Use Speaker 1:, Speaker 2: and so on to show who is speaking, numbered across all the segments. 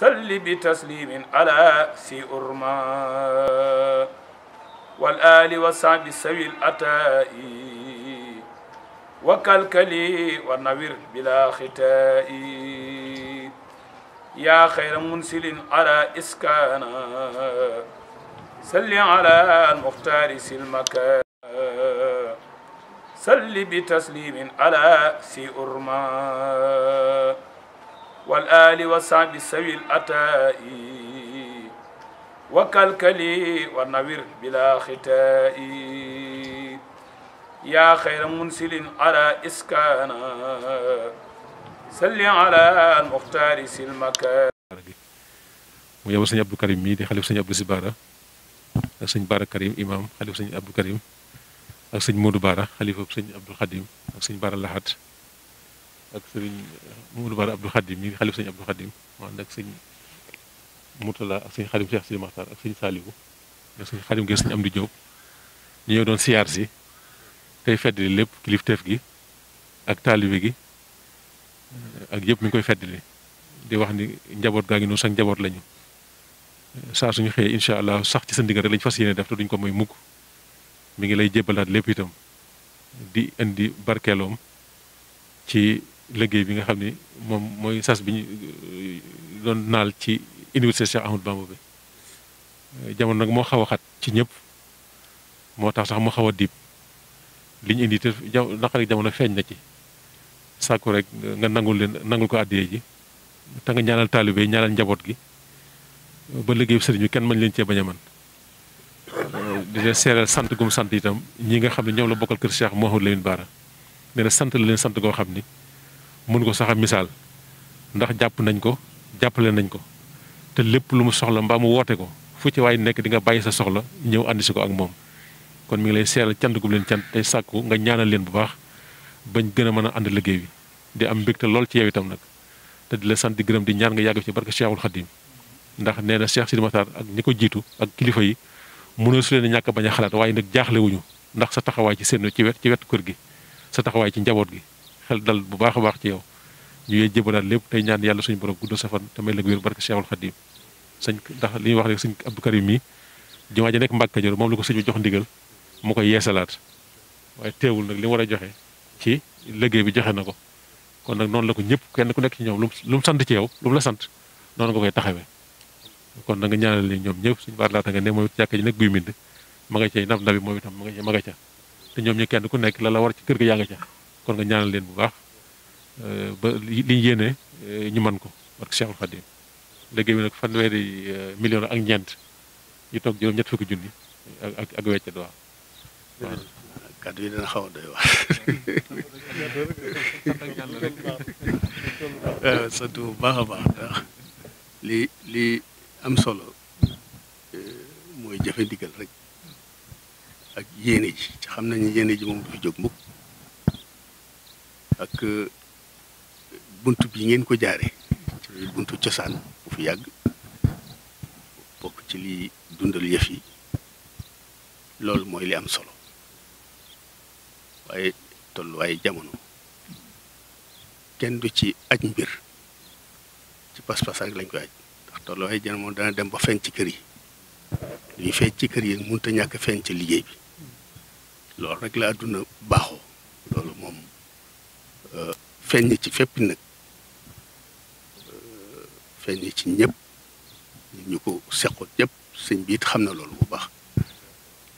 Speaker 1: salli bi taslimin ala si urma wal ali wa sahbi sawil atai wa kalkali wa nawir bila khitai ya khayra munsilin ala iskana salli ala al-mukhtar silmaka salli bi taslimin ala si urma wal ali wa sahbi sawil atai wa kalkali wa nawir bila khitai ya khayra munsilin ala iskana salli ala al-mukhtar silmaka.
Speaker 2: mu yow sëñ Abdou Karim mii di xalif sëñ Abdou Si Baara ak sëñ Baara Karim imam xalif sëñ Abdou Karim ak sëñ Modou Baara xalifa sëñ Abdou Khadim ak sëñ Baara Lahat ak sëñ Modou Baara Abdou Khadim mii di xalif sëñ Abdou Khadim mu ànd ak sëñ Moutala ak sëñ Khadim Cheikh Sidi Makhtar ak sëñ Saliou ak sëñ Khadim Gueye sëñ Amdi Diop ñu ñëw doon siyaar si tey feddali lépp kilifteef gi ak taalibe gi ak yëpp mi ngi koy feddali di wax ni njaboot gaa ngi noonu sax njaboot lañu saa suñu xëyee incha allah sax ci sa ndigal rek lañu fas yéene def te duñ ko mooy mukk mi ngi lay jébbalaat lépp itam di indi barkeeloom ci liggéey bi nga xam ni moom mooy sas bi ñu doon naal ci université Cheikh Ahmadou Bamba bi jamono nag moo xaw a xat ci ñëpp moo tax sax mu xaw a diib li ñu indi te naqari jamono feeñ na ci sàkku rek nga nangul ko àddiyee ji te nga ñaanal taalibe ñaanal njaboot gi ba liggéey sëriñ bi kenn mën leen cee bañ a mën di leen seeral sant gum sant itam ñi nga xam ne ñoom la bokkal kër Cheikh Mouhamadou Lamine Bara nee na sant la leen sant koo xam ni mun ko sax a misaal ndax jàpp nañ ko jàppale nañ ko te lépp lu mu soxla mbaa mu woote ko fu ci waay nekk di nga bàyyi sa soxla ñëw àndi si ko ak moom kon mi ngi lay seeral cant gum leen cant tey sàkku nga ñaanal leen bu baax bañ gën a mën a ànd liggéey bi di am mbégte lool ci yow itam nag te di la sant di gërëm di ñaan nga yàgg ci barke Cheikhul Khadim ndax nee na Cheikh Sidi Makhtar ak ñi ko jiitu ak kilifa yi mënoo su leen a ñàkk bañ a xalaat waaye nag jaaxlewuñu ndax sa taxawaay ci seen ci wetu kër gi sa taxawaay ci njaboot gi xel dal bu baax a baax ci yow ñu yee jébalaat lépp tey ñaan yàlla suñu borom guddal sa fan te may la wér barke Cheikhul Khadim ndax li ñuy wax rek sëñ Abdou Karim mi jumaa ja nekk Mbàkke Kajoor moom la ko sëñ bi jox ndigal mu koy yeesalaat waaye teewul nag li mu war a joxe ci liggéey bi joxe na ko kon nag noonu la ko ñëpp kenn ku nekk ci ñoom lu mu sant ci yow lu mu la sant noonu nga koy taxawee kon na nga ñaanal leen ñoom ñëpp suñu baar laata nga ne moom it jàkka ji nag guy mind ma nga cay nab nabi moom itam ma nga ca te ñoom ñu kenn ku nekk la war ci kër ga yaa nga ca kon nga ñaanal leen bu baax ba li ñu yéene ñu mën ko barke Cheikhul Khadim liggéey bi nag fanweeri million ak ñeent yu toog juróom ñett fukki junni ak weccet waaw
Speaker 3: kàddu yi dana xaw a doy wax sant bu baax a baax ndax li am solo mooy jëfe ndigal rek ak yéene ji ci xam nañu yéene ji moom du fi jóg mukk ak buntu bi ngeen ko jaare ci buntu cosaan bu fi yàgg bokk ci li dundal yëf yi loolu mooy li am solo waaye tolluwaaye jamono kenn du ci aj mbir ci pas-pas rek lañ koy aj ndax tolluwaaye jamono dana dem ba feeñ ci kër yi luy feeñ ci kër yi mënut a ñàkk feeñ ci liggéey bi loolu rek la àdduna baaxoo loolu moom feeñ ci fépp nag feeñ ci ñëpp ñu ko sequt ñëpp sëñ bi it xam na loolu bu baax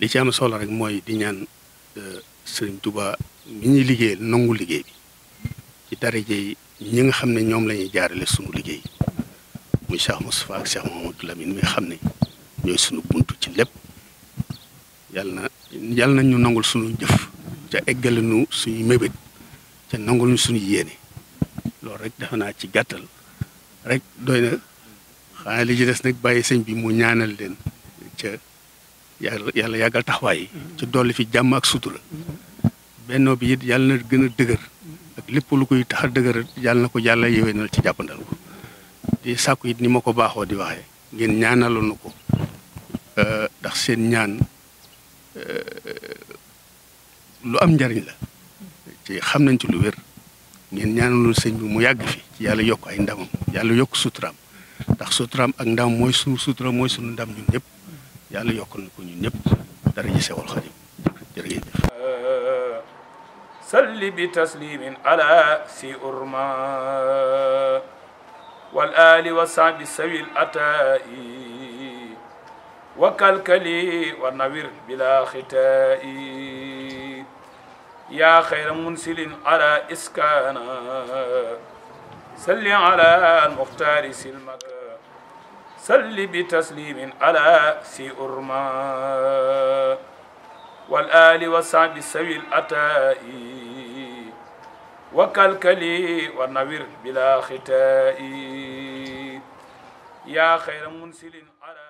Speaker 3: li ci am solo rek mooy di ñaan sëriñ Touba mi ñuy liggéeyal nangu liggéey bi ci daraje yi ñi nga xam ne ñoom la ñuy jaarale sunu liggéey muy Cheikh Moustapha ak Cheikh Mouhamadou Lamine mi nga xam ne ñooy sunu buntu ci lépp yàlla na ñu nangul sunu jëf ca eggale nu suñu mébét ca nangul ñu suñu yéene loolu rek defe naa ci gàttal rek doy na xanaa li ci des nag bàyyi sëñ bi mu ñaanal leen ca yàlla yàggal taxawaay yi ci dolli fi jàmm ak sutura bennoo bi it yàlla na gën a dëgër ak lépp lu koy tax a dëgër yàlla na ko yàlla yéwénal ci jàppandal ko di sàkku it ni ma ko baaxoo di waxee ngeen ñaanaloon na ko ndax seen ñaan lu am njariñ la ci xam nañ ci lu wér ngeen ñaanaloon sëñ bi mu yàgg fi ci yàlla yokk ay ndamam yàlla yokk suturaam ndax suturaam ak ndam mooy sunu sutura mooy sunu ndam ñun ñëpp yàlla yokkal na ko ñun ñëpp dara ji Seexul Xadim jërë ngeen jëf
Speaker 1: salli bi taslimin ala si urma wal ali wa sahbi sawil atai wa kalkali wa nawir bila xitai ya xayra munsilin ala iskana salli ala almuxtaari silmaka salli bi taslimin ala si urma wal ali wa sahbi sawil atai wa kalkali wa nawir bila xitai ya xayra munsilin ala